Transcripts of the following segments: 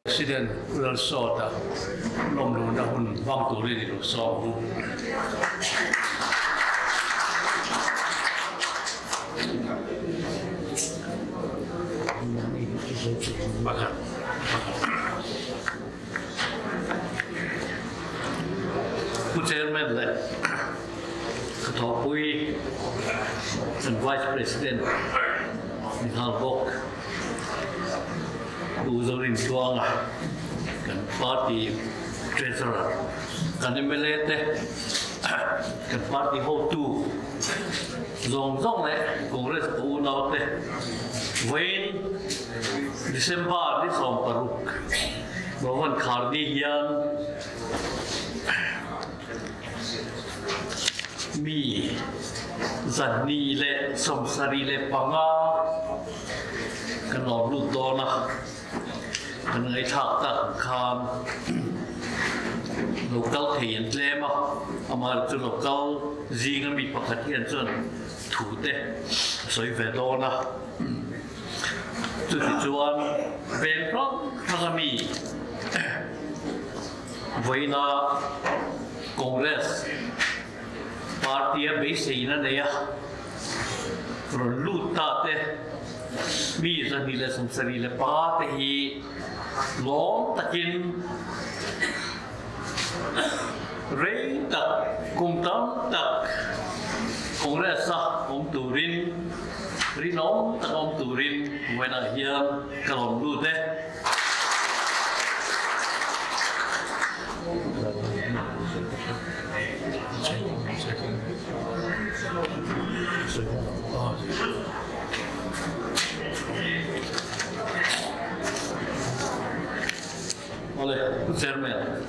President Lalsawta lawmluhna hun hmang turin i lo sawm ang. Pu Chairman leh ka thawhpui kan Vice President ni nghal bawk. Pu Zorinchuanga kan party treasurer, kan mla te, kan party hotu zawng zawng leh Congress ka unau te vawiin December ni 16 Bhavan Kharni hian Mi 275 kan lawm lut dawn a, kan ngaihthlak tak ang khan lo kal thei an tlem a, amaherawhchu lo kal zinga mi pakhat hian chuan thu te a sawi ve dawn a, chutichuan veng hrang hranga mi Vawiina Congress party a beiseina nei a rawn lut ta te, mi 275 te hi lawm takin rei tak, kum tam tak Congress a awm turin, rinawm tak awm turin vawiinah hian ka lawm lut e. Awle, Pu Chairman,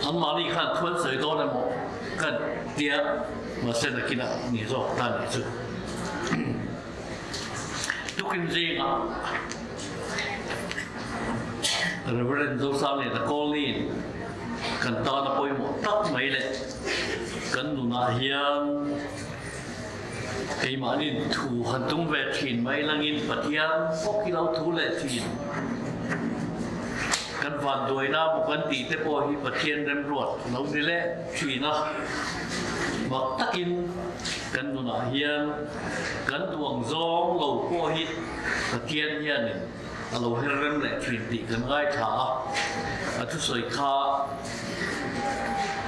anmahni khan thu an sawi dawn emaw ka tia, mahse nakinah ni zawk ta nih chu. Tukin zingah Reverend Zosangliana Colleen kan tana pawimawh tak mai leh kan nunah hian keimahni thu han tum ve thin mai langin Pathian bawk hi lo thu leh thin. Kan vanduaina maw kan tih te pawh hi Pathian remruat lo ni leh thin a, mak takin kan nunah hian Kan duang zawng lo pawh hi Pathian hianin a lo her rem leh thin tih kan ngaithla a, a thusawi kha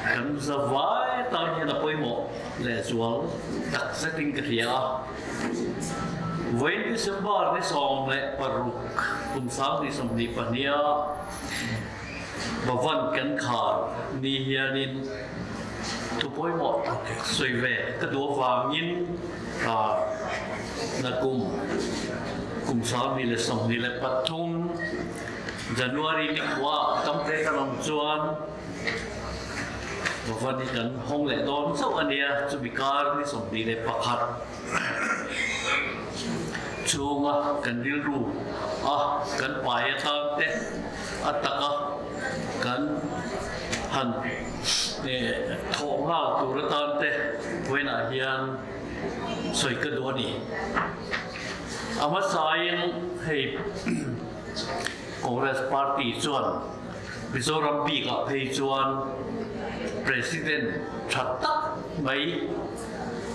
kan zavai tan hian a pawimawh lehzual tak zetin ka hria a. Vawiin December ni 16 kum 2022 a Bhavan kan khar ni hianin Thu pawimawh tak sawi ve ka duh avangin na kum kum 2023 January ni khua tam te kan awm chuan Bhavan hi kan hawng leh dawn chauh a nia, chumi kar ni 21 chhunga kan rilru a kan pai atan te a taka kan han thawh nghal tur atan te vawiinah hian sawi ka duh a ni. A hmasain hei Congress party chuan Mizoram bikah phei chuan President tha tak mai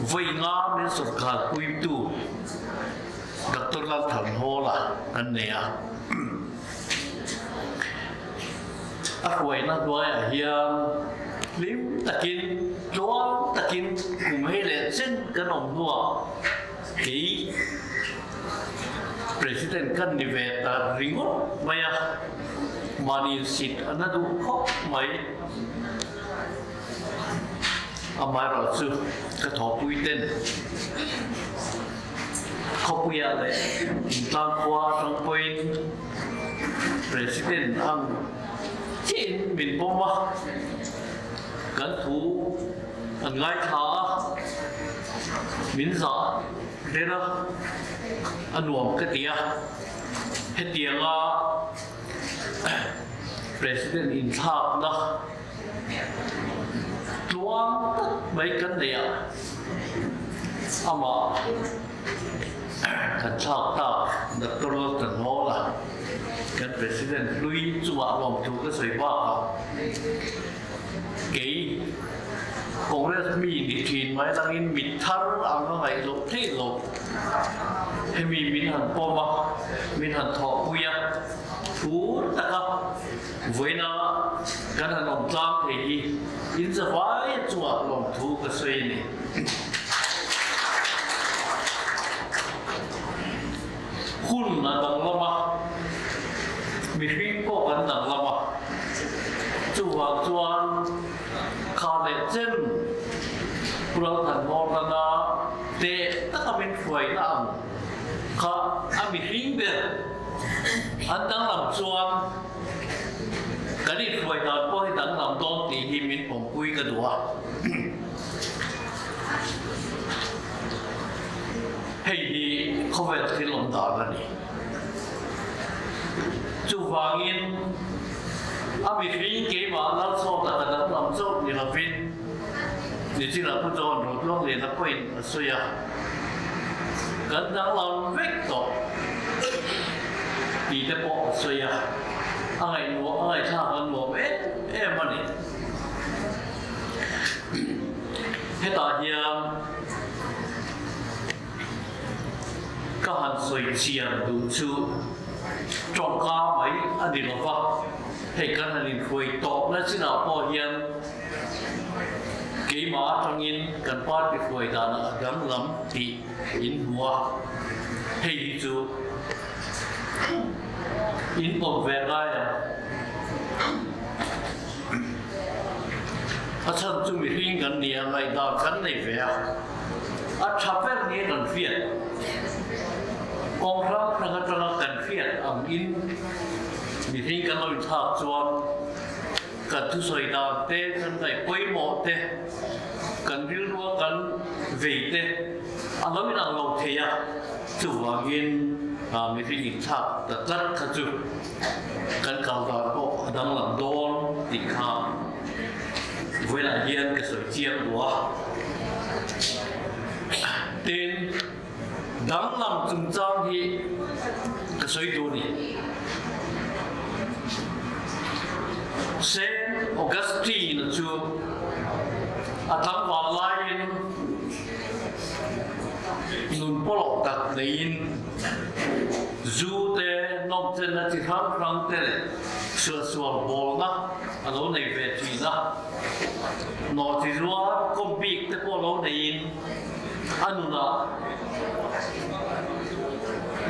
vawi nga min sawrkar puitu Doctor Lalthanhawla kan nei a. A hruaina hnuaiah hian hlim takin, tluang takin kum hei leh chen kan awm hnuah kei President kan ni ve ta ringawt mai a, mahni insit a na duh khawp mai. Amaherawhchu ka thawhpui ten khawpuiah leh intlang khua atang pawhin President ang chiahin min pawm a, kan thu an ngaithla a, min zah der a, a nuam ka ti a. Hetianga President inthlakna tluang tak mai kan neih a, amah kan thlak tak Doctor Laltanhawla. Kan President hlui chungah lawmthu ka sawi bakah kei Congress mi ni thin mai atangin mit thar ang a ngaih loh theih loh. Hemi min han pawm a, min han thawhpui a, phur taka vawiina kan han awm tlang thei hi in zavai chungah lawmthu ka sawi a ni. Hun a danglam a, mihring pawh kan danglam a, chuvang chuan kha leh chen Puralthan Morgan-a teh taka min hruaina ang kha a mihring ber an danglam chuan kan inhruai dan pawh hi danglam dawn tih hi min pawmpui ka duh a. Hei hi khawvel thil awm dan a ni. Chuvangin a mihring keimah Lalsawta ka danglam chauh ni lovin nichinah Pu John Rotluangliana pawhin a sawi a, kan danglam vek tawh tih te pawh a sawi a, a ngaihnuah a ngaihthlak a nuam em em a ni. Hetah hian ka han sawi chian duh chu tawngka mai a ni lo va, hei kan han inhruai tawhna chinah pawh hian keimah atangin kan party hruai danah a danglam tih in hmu a, hei hi chu in pawm ve ngai ang. A chhan chu mihring kan ni a, ngaihdan kan nei ve a, a tha ber nia kan hriat, kawng hrang hrang atanga kan hriat ang in mihring kan lo inthlak chuan kan thusawi dan te, kan ngaih pawimawh te, kan rilrua kan vei te a lo inang lo thei a, chuvangin mihring inthlak ta tlat kha chu. Kan kal dan pawh a danglam dawn tih kha vawilah hian ka sawi chiang duh a. Tin, danglam chungchang hi ka sawi duh a ni. Saint Augustine-a chu a tlangval laiin nun pawlawh tak neiin, Zu te, nawmchenna chi hrang hrang te leh sualsual bawlna a lo nei ve thin a. Nawhchi zuar kawm bik te pawh lo neiin a nunah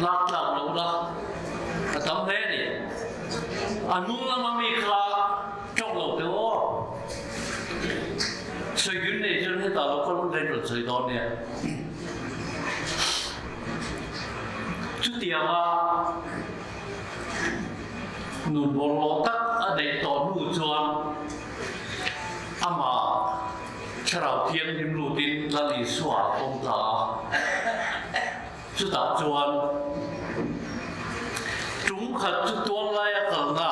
lak tlak lohna a tam hle a ni. A hnung lama mi kha tawk lo teh aw. Sawikim nei chuan hetah lo kal hun daih rawn sawi dawn nia. Chutianga nun bawlhhlawh tak a neih tawh hnu chuan amah Thlarau Thianghlim lutin Lal Isua a pawm ta a. Chutah chuan tum khat chu tual laia kalna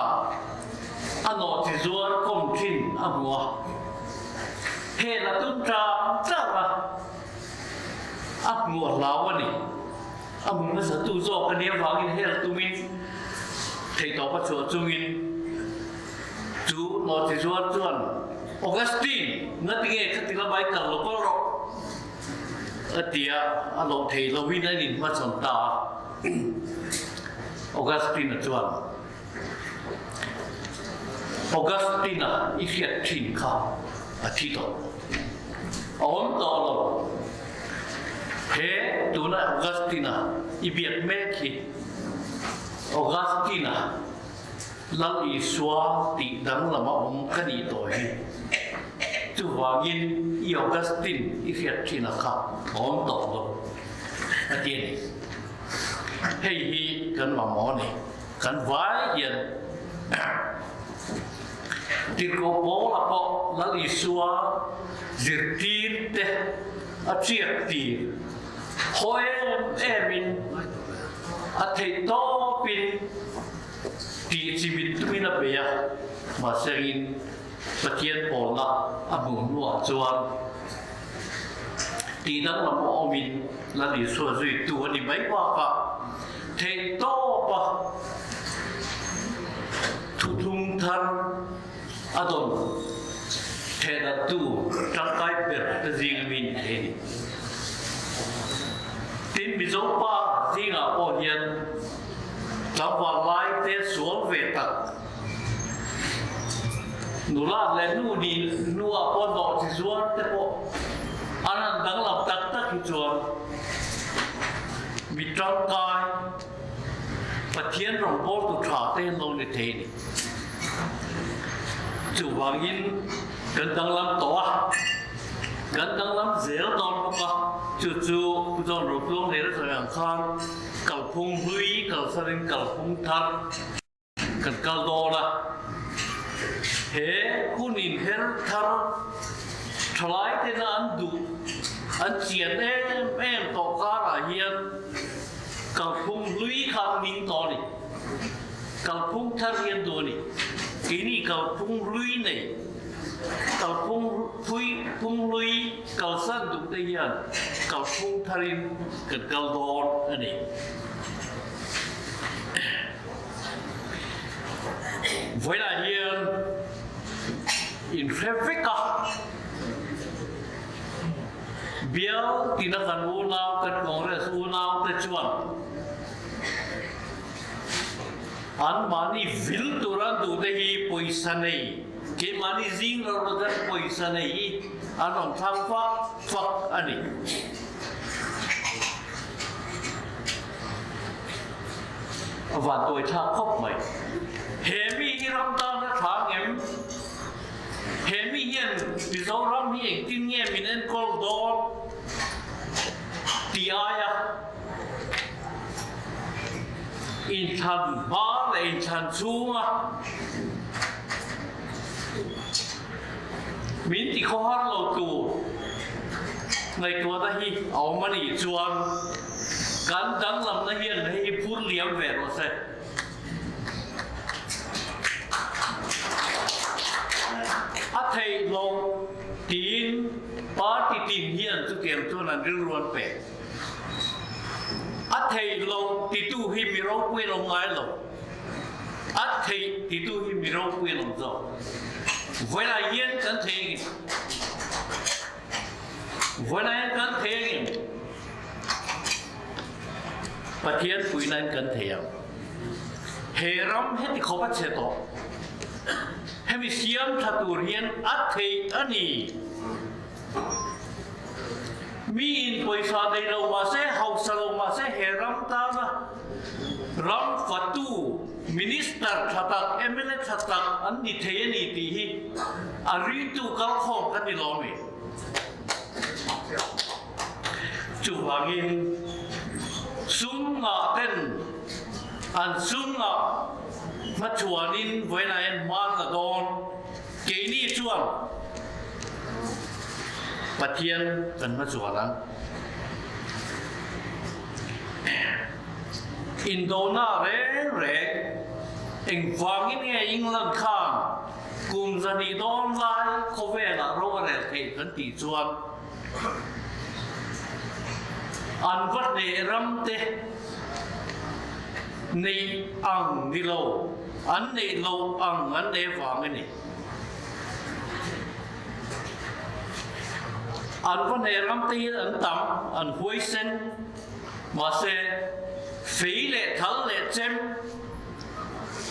a nawhchi zuar kawm thin a hmu a, hel a tum tang tlang a. A hmuh a hlau a ni. A hmu hmasa tu zawk a nih avangin hel tumin theihtawp a chhuah chungin chu Nawhchi zuar chuan, Augustine, ngatinge khati lamah i kal lo kal rawh? a ti a, a loh thei loin a inhmachhawn ta a. Augustine-a chuan, Augustine-a i hriat thin kha a thi tawh. A awm tawh lo. He tuna Augustine-a i biak mek hi Augustine-a Lal Isua tih danglam a awm ka nih tawh hi. Chuvangin i Augustine i hriat thin a kha a awm tawh lo a ti a ni. Hei hi kan mamawh a ni. Kan vai hian Tirhkoh Paula pawh Lal Isua zirtir te a chiak tir haw em em in a theih tawp in tih chimit tumin a bei a, mahse in Pathian pawlna a hmuh hnuah chuan tih danglam awm in Lal Isua zuitu a ni mai bakah theih tawp a. thar a dawn thehdarhtu tangkai ber te zing a mi ni thei a ni. Tin, Mizo pa zingah pawh hian tlangval lai te sual ve tak, nula leh nu nih hnuah pawh nawhchi zuar te pawh an han danglam tak tak hi chuan mi tangkai, Pathian rawngbawltu tha te an lo ni thei a ni. Chuvangin kan danglam tawh a, kan danglam zel dawn bawk a, chu chu Pu John Rotluang hnena sawi ang khan kalphung hlui kalsarin kalphung thar kan kal dawn a. He hun inher thar thalai tena an duh, an chian em em tawh karah hian Kalphung hlui kha an ning tawh a ni. Kalphung thar hi an duh a ni. Keini kalphung hlui nei, kalphung hlui phung hlui kalsan duh te hian kalphung tharin kan kal dawn a ni. Vawiinah hian inhre vek a. Bial tina kan unau, kan Congress unaute chuan anmahni vil tur an duhte hi pawisa nei, keimahni zing lo rawt an pawisa nei hi an rawn thlang fak fak a ni. A vantuai thlak khawp mai. He mi hi ram tan a tha ngem? He mi hian Mizoram hi engtin nge min enkawl dawn tih aia inthlan hma leh inthlan chhunga min ti khawhar lo tur ngaihtuahna hi a awm a nih chuan kan danglamna hian hei hi phur liam ve rawh se. A theih loh tiin party tin hian chutiang chuan an rilru an pe. A theih loh titu hi mi ropui an awm ngai lo. A theih titu hi mi ropui an awm zawk. Vawilah hian kan thei engin? Vawilah hian kan thei engin? Pathian puihna in kan thei ang. He ram heti khawp a chhe tawh. Hemi siam tha tur hian a theih a ni. Mi in pawisa nei lo mahse, hausa lo mahse he ram tana ram fatu Minister tha tak, mla tha tak an ni thei a ni tih hi a ringtu kalkhawm kan ni lawm e. Chuvangin sum ngah ten an sum ngah hmachhuanin vawiinah hian hman la dawn. Keini chuan Pathian kan hmachhuan ang. Indona reng reng engvangin nge England khan kum zahnih dawn lai khawvelah ro a rel theih kan tih chuan, An va hneh ram te neih ang ni lo, an neih loh ang an nei vang a ni. An va hneh ram te hi an tam, an huaisen, mahse fei leh thal leh chem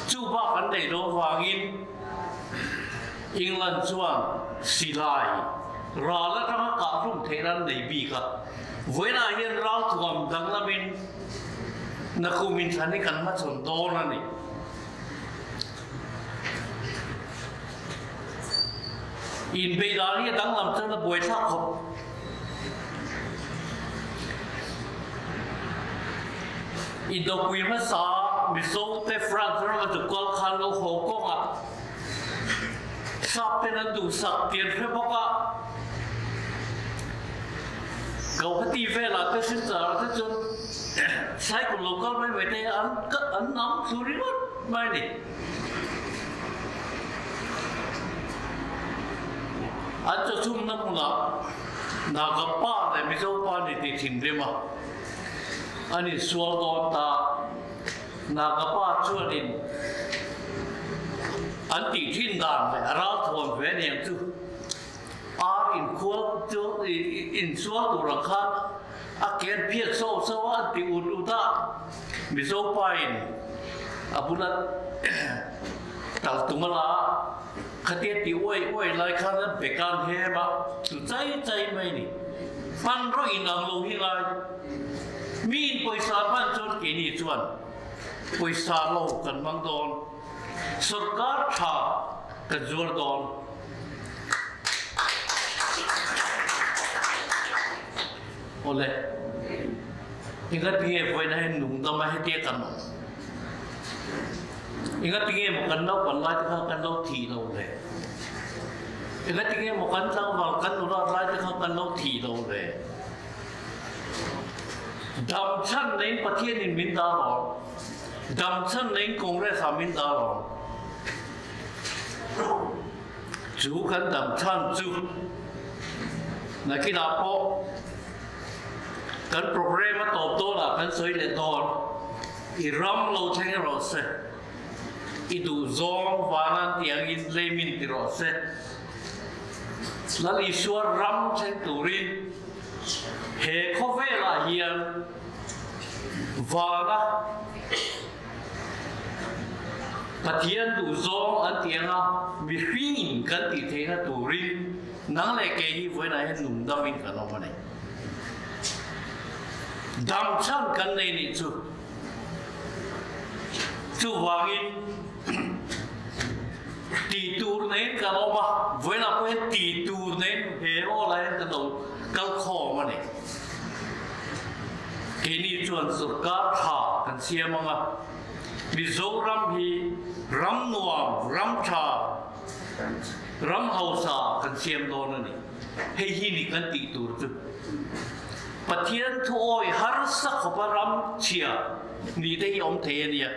chu bak an neih loh vangin England chuan silai ral atanga kahhlum theihna an nei bik a, vawiinah hian ralthuam danglamin nakum inthlan hi kan hmachhawn dawn a ni. Inbeih dan hi a danglam chuan a buaithlak khawp. Indopui hmasa Mizote France rama chu kal khan lo haw kawngah Sap ten an duhsak tih an hre bawk a, Guwahati velah te Silchar te chuan cycle lo kal mai mai te an an nam thlu ringawt mai a ni. An chawchhumna hmunah Naga pa leh Mizo pa ni tih thinrim a, an insual dawn ta. Naga pa chuanin. An tih thin dan leh a ralthuam ve aniang chu ar inkhual chu insual tur ang khan a ken phiat sauh sauh a, an ti ut ut a. Mizo pain a bula tal tum a la a, khatia ti uai uai lai khan an pe kan hem a, chu chai chai mai a ni. Hmanraw inang lo hi ngai. Miin pawisa hman chuan keini chuan pawisa lo kan hmang dawn. Sorkar tha kan zuar dawn. Awle, engatinge vawiin hian nungdam a hetia kan awm? Engatinge maw kan naupan lai te kha kan lo thih lo le? Engatinge maw kan tlangval kan nulat lai te kha kan lo thih lo le? Dam chhan neiin Pathianin min dah lawm. Dam chhan neiin Congress ah min dah lawm. Chu kan dam chhan chu nakinah pawh kan program a tawp dawn ah kan sawi leh dawn. I ram lo thleng rawh se. I duh zawng vanan tiangin leimin ti rawh se. Lal Isua ram thleng turin he khawvelah hian vana Pathian duh zawng an ti anga mihringin kan tih theihna turin nang leh kei hi vawiinah hian nung damin kan awm a ni. Dam chhan kan nei nih chu. Chuvangin tih tur neiin kan awm a, vawiinah pawh hian tih tur neiin he aw-lah hian kan lo kal khawm a ni. Keini chuan sorkar tha kan siam ang a, Mizoram hi ram nuam, ram tha, ram hausa kan siam dawn a ni. Hei hi ni kan tih tur chu. Pathian thuawi harsa khawpa ram chhia nih te hi awm thei a nia.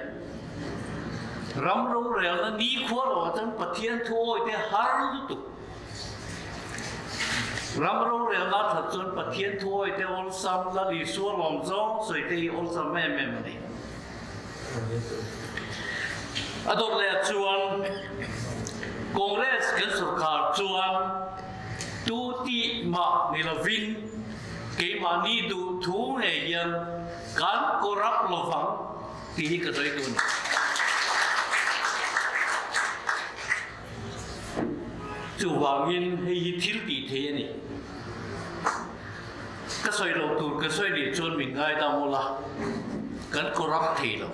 Ram rorelna nikhua rawh chuan Pathian thuawi te har lutuk. Ram rorelna that chuan Pathian thuawi te awlsam, Lal Isua lawm zawng sawi te hi awlsam em em a ni. A dawt leh chuan Congress kan sorkar chuan tu tih mah ni lovin keimahni duh thu ngei hian kan corrupt lovang tih hi ka sawi duh a ni. Chuvangin hei hi thil tih thei a ni. Ka sawi loh tur ka sawi nih chuan min ngaidam ula, kan corrupt thei lo.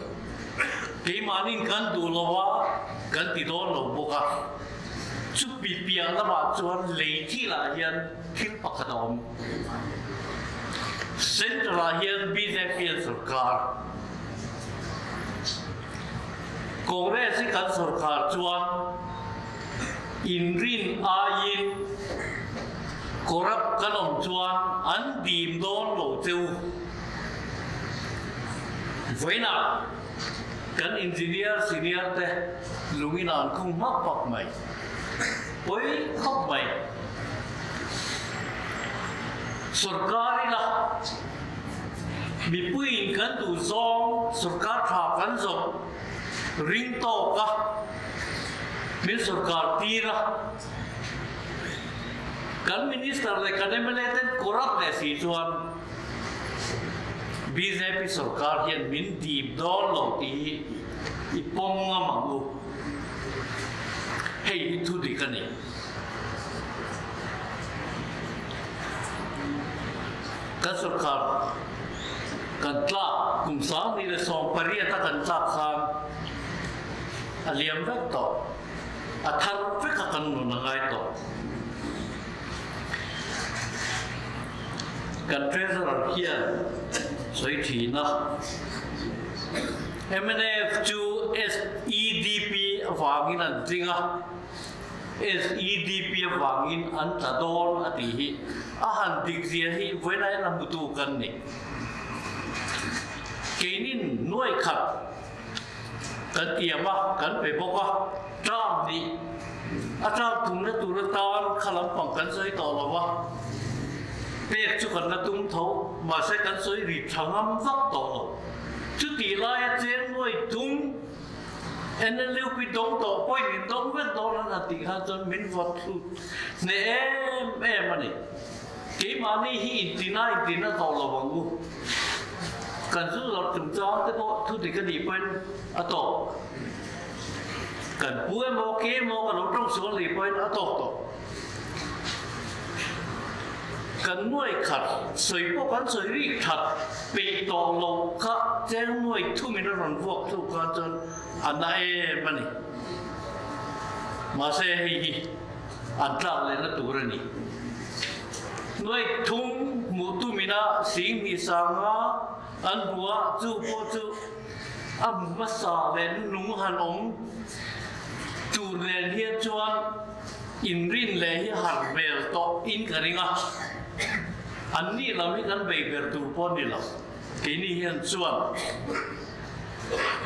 Keimahnin kan duh lo a, kan ti dawn lo bawk a. Chupi piah lamah chuan lei thilah hian thil pakhat a awm. Central-ah hian bjp an sorkar. Congress hi kan sorkar chuan inrin aiin corrupt kan awm chuan an dim dawn lo che u. Vawiinah kan engineer senior te lungin an khung hmak hmak mai. Pawi khawp mai. Sorkar ila Mipuiin kan duh zawng sorkar tha kan zawh ring tawk a, min sorkar tir a, kan minister leh kan mla ten corrupt leh si chuan bjp sorkar hian min dip dawn lo tih hi i pawm ngam ang u. Hei hi thu dik a ni. Kan sorkar kan tlak kum 2018 a kan tlak khan a liam vek tawh, a thar vek a kan nun a ngai tawh. Kan Treasurer hian sawi thin a, mnf chu SEDP avangin an tling a, SEDP avangin an tla dawn a tih hi a han dik zia hi vawiin a hmutu kan ni. Keinin nuai khat kan tiam a, kan pe bawk a, term nih a term thumna tur atan kha lampang kan sawi tawh lo va, pek chu kan la tum tho, mahse kan sawi ri tha ngam vak tawh lo. Chutih laia cheng nuai tum. NLUP dawng tawh pawhin in dawng vek dawn an han tih khan chuan min vawt thlut hneh em em a ni. Keimahni hi intina intina tawh lo ang u. Kan zu zawrh chungchang te pawh thu dik a nih pawhin a tawk. Kan pu emaw ke emaw ka lo tawng sual nih pawhin a tawk tawh. Kan nuai khat sawi pawh kan sawi rik that peih tawh lo kha cheng nuai thumin a rawn vuak thuk khan chuan a na em a ni. Mahse hei hi an tlak lehna tur a ni. Nuai thum hmuh tumina Singhnih sanga an hmu a, chu pawh chu a hmu hmasa leh nung han awm tur nen hian chuan inrin leh hi har hmel tawh in ka ring a. An nih lam hi kan bei ber tur pawh a ni lo. Keini hian chuan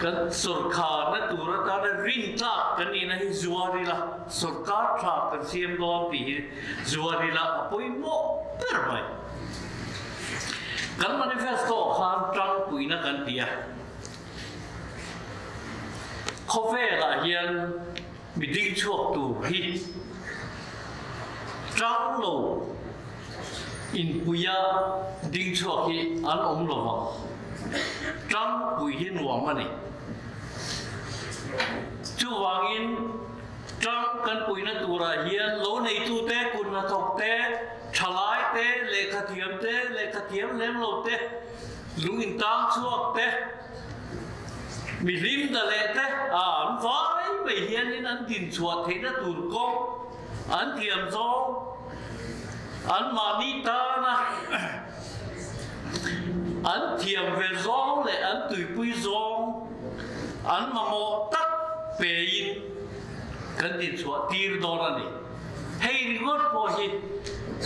kan sawrkharna tur atana rintlak kan nihna hi zuar ila, sawrkar tha kan siam dawn tih hi zuar ila a pawimawh ber mai. Kan manifesto khan tangpuina kan ti a, khawvelah hian mi ding chhuak tur hi tang lo inpuia ding chhuak hi an awm lo vang. Tangpui hi nuam a ni. Chuvangin tang kan puihna turah hian lo neitute, kut hnathawk te, thalai te, lehkhathiam te, lehkhathiam lem lo te, lung intang chhuak te, Mi hlim ta leh te a an vai mai hianin an dinchhuah theihna tur kawng an thiam zawng an mahni tana an thiam ve zawng leh an tuipui zawng an mamawh tak pein kan dinchhuah tir dawn a ni. Hei ringawt pawh hi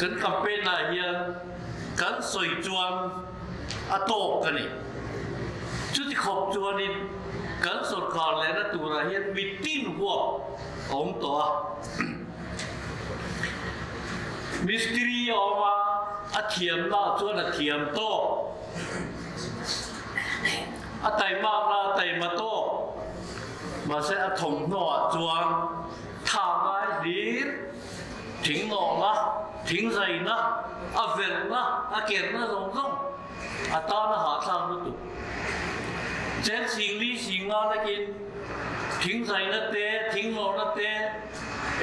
kan campaign ah hian kan sawi chuan a tawk a ni. Chuti khawp chuanin kan sawrkar lehna turah hian mitin huap a awm tawh a. Mistiri a awm a, a thiamna chuan a thiam tawk. A taimakna a taima tawk. Mahse a thawmhnawah chuan tha ngai hlir. Thing nawhna, thing zaina, a verhna, a kerna zawng zawng a tan a hahthlak lutuk. Cheng singli singa takin thing zaina te, thing nawhna te,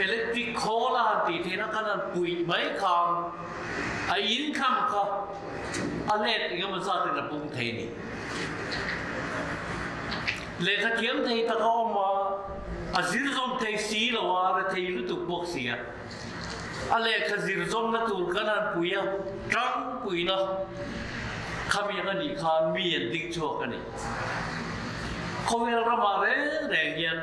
electric khawl a han tih theihna khan han puih mai khan a income kha a let eng emaw zatin a pung thei a ni. Lehkha thiam thei tak a awm a, a zir zawm thei si lo a, a rethei lutuk bawk si a. A lehkha zir zawmna tur kan han pui a, tangpuina khami ang a nih khan mi an ding chhuak a ni. Khawvel ramah reng reng hian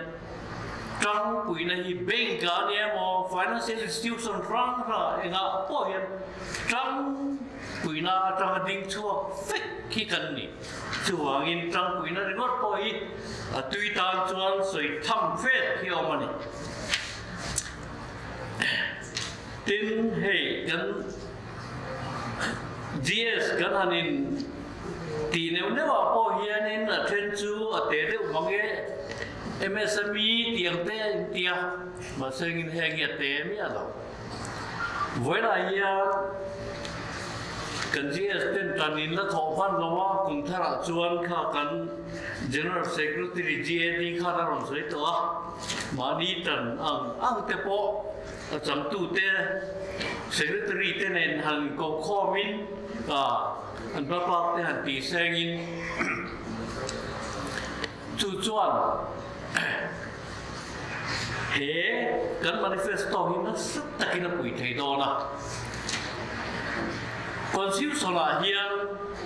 tangpuina hi bank ah a ni emaw, financial institution hrang hrangah engah pawh hian tangpuina atanga ding chhuak vek hi kan ni. Chuvangin tangpuina ringawt pawh hi a tui tan chuan sawi tham vet hi a awm a ni. Tin, hei kan GS kan han in tih neuh neuh ah pawh hianin a then chu a te deuh mang e, MSME tih ang te a inti a, mahse engin heng hi a te miah lo. Vawilah hian kan GS ten tan in la thawh hman lo a, kum tharah chuan kha kan General Secretary GAD khan a rawn sawi tawh a, mahni tan ang ang te pawh a changtute Secretary te nen han inkokhawmin an hmapak te han tih sengin Chu chuan he kan manifesto hi nasa takin a pui thei dawn a. Constitution-ah hian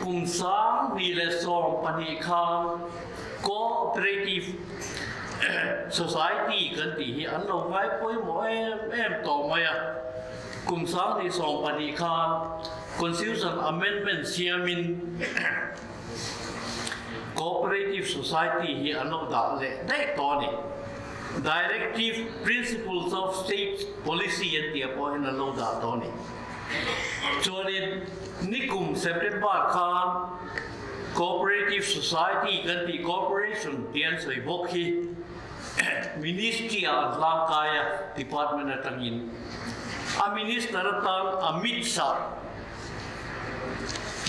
kum 2012 khan Cooperative Society kan tih hi an lo ngai pawimawh em em tawh mai a. Kum 2012 khan Constitution Amendment siamin Cooperative Society hi an lo dah leh daih tawh a ni. Directive Principles of State Policy an tih ah pawh hian an lo dah tawh a ni. Chuanin nikum September khan Cooperative Society kan tih Corporation tih an sawi bawk hi. Ministry ah an hlangkai a, Department atangin. A Minister atan Amit Shah,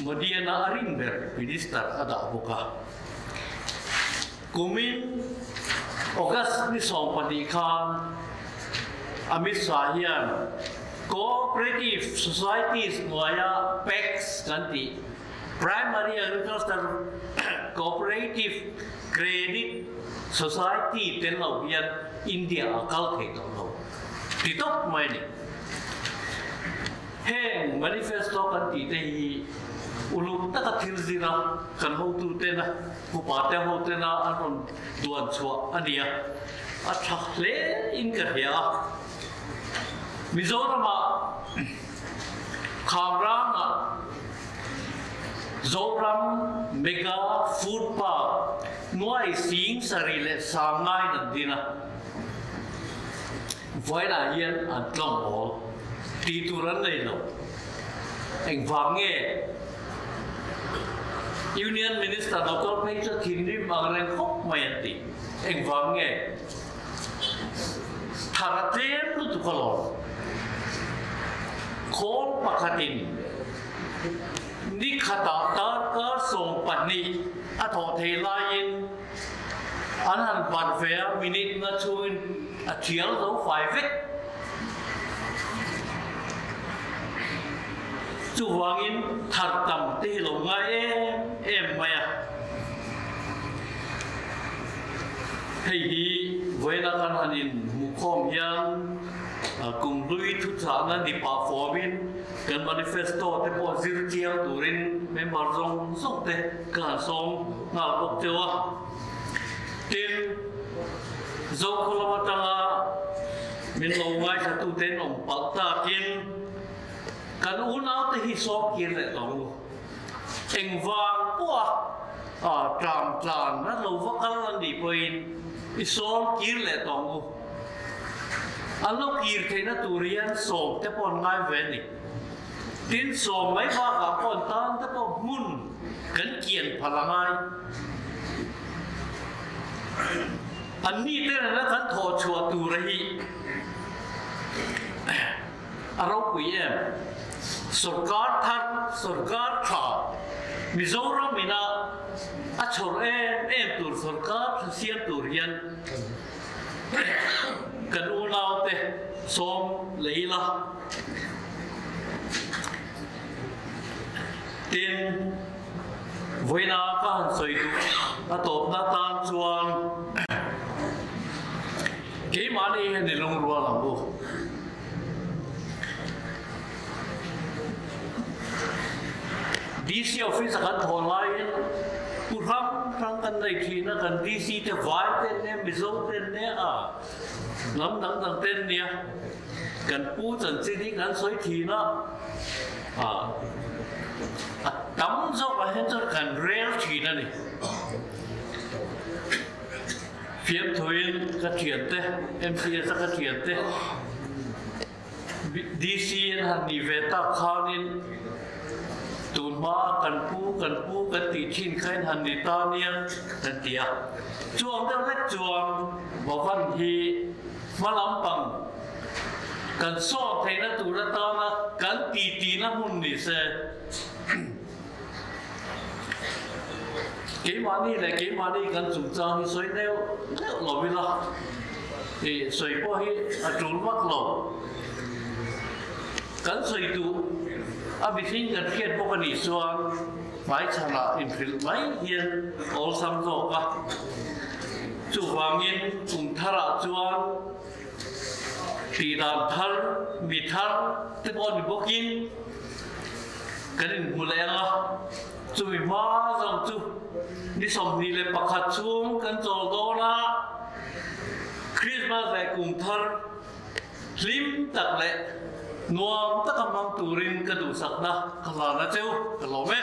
Modi-ana a rin ber Minister a dah bawk a. Kumin August ni 12 khan Amit Shah hian Cooperative Societies hnuaia PACS kan tih, Primary Agriculture Cooperative Credit Society tel lo hian India a kal thei tawh lo ti tawp mai a ni. Heng manifesto kan tih te hi uluk taka thil zira kan hotutena, upate hotena an rawn duan chhuah a ni a, a tha hle in ka hria a. Mizoramah Khamrangah Zoram Mega Food Park nuai 79,000 an din a. Vawiinah hian an tlawng awl tih tur an nei lo. Engvang nge Union Minister lo kal phei chu thinrim ang reng khawp mai an ti. Engvang nge thar a tlem lutuk alawm. Khawl pakhatin ni khatah darkar 12 a thawh thei laiin An han ban ve a, minute nga chhungin a thial zo fai vek. Chuvangin thar tam te hi lo ngai em em mai a. Hei hi vawiina kan han in hmuhkhawm hian kum hlui thuchahna ni pah fawmin kan manifesto te pawh zir chiang turin member zawng zawng te ka han sawm nghal bawk cheu a. Tin, Zokhaw lam atanga min lo ngaithlatute an awm palh takin kan unaute hi sawm kir leh tawh ang u. Engvang pawha tlam tlan a lo va kal a nih pawhin i sawm kir leh tawh ang u. An lo kir theihna tur hian sawm te pawh an ngai ve a ni. Tin, sawm mai bakah pawh an tan te pawh hmun kan kian phal a ngai. An ni te nena kan thawh chhuah tur a hi a ropui em? Sorkar thar, sorkar tha, Mizoram ina a chhawr em em tur sorkar tha siam tur hian kan unaute sawm lei la. Tin, vawiina ka han sawi duh a tawpna tan chuan keimahni hian i lungrual ang u. DC office a kan thawn laiin pu hrang hrang kan nei thin a, kan DC te vai ten nia, Mizo ten nia, hnam dang dang ten nia. Kan pu chanchin hi kan sawi thin a, a tam zawkah hian chuan kan rel thin a ni. Fiamthuin ka thiante, MCS a ka thiante, DC an han nih ve tak khanin tun hma kan pu kan pu kan tih thin kha in han ni ta nia kan ti a. Chuang deuh hlek chuan Bhavan hi Hma lampang kan sawt theihna tur atana kan titi na hmun ni se. Keimahni leh keimahni kan chungchang hi sawi neuh neuh lo ila, ih sawi pawh hi a tul vak lo. Kan sawi duh a mihring kan hriat bawk a nih chuan hmaichhanah inhrilh mai hian awlsam zawk a. Chuvangin kum tharah chuan tihdan thar, mi thar te pawh ni bawkin kan inhmu leh ang a, chumi hma zawng chu ni 21 chhung kan chawl dawn a, Krismas leh kum thar hlim tak leh nuam taka hmang turin ka duhsakna ka hlan a cheu, ka lawm e.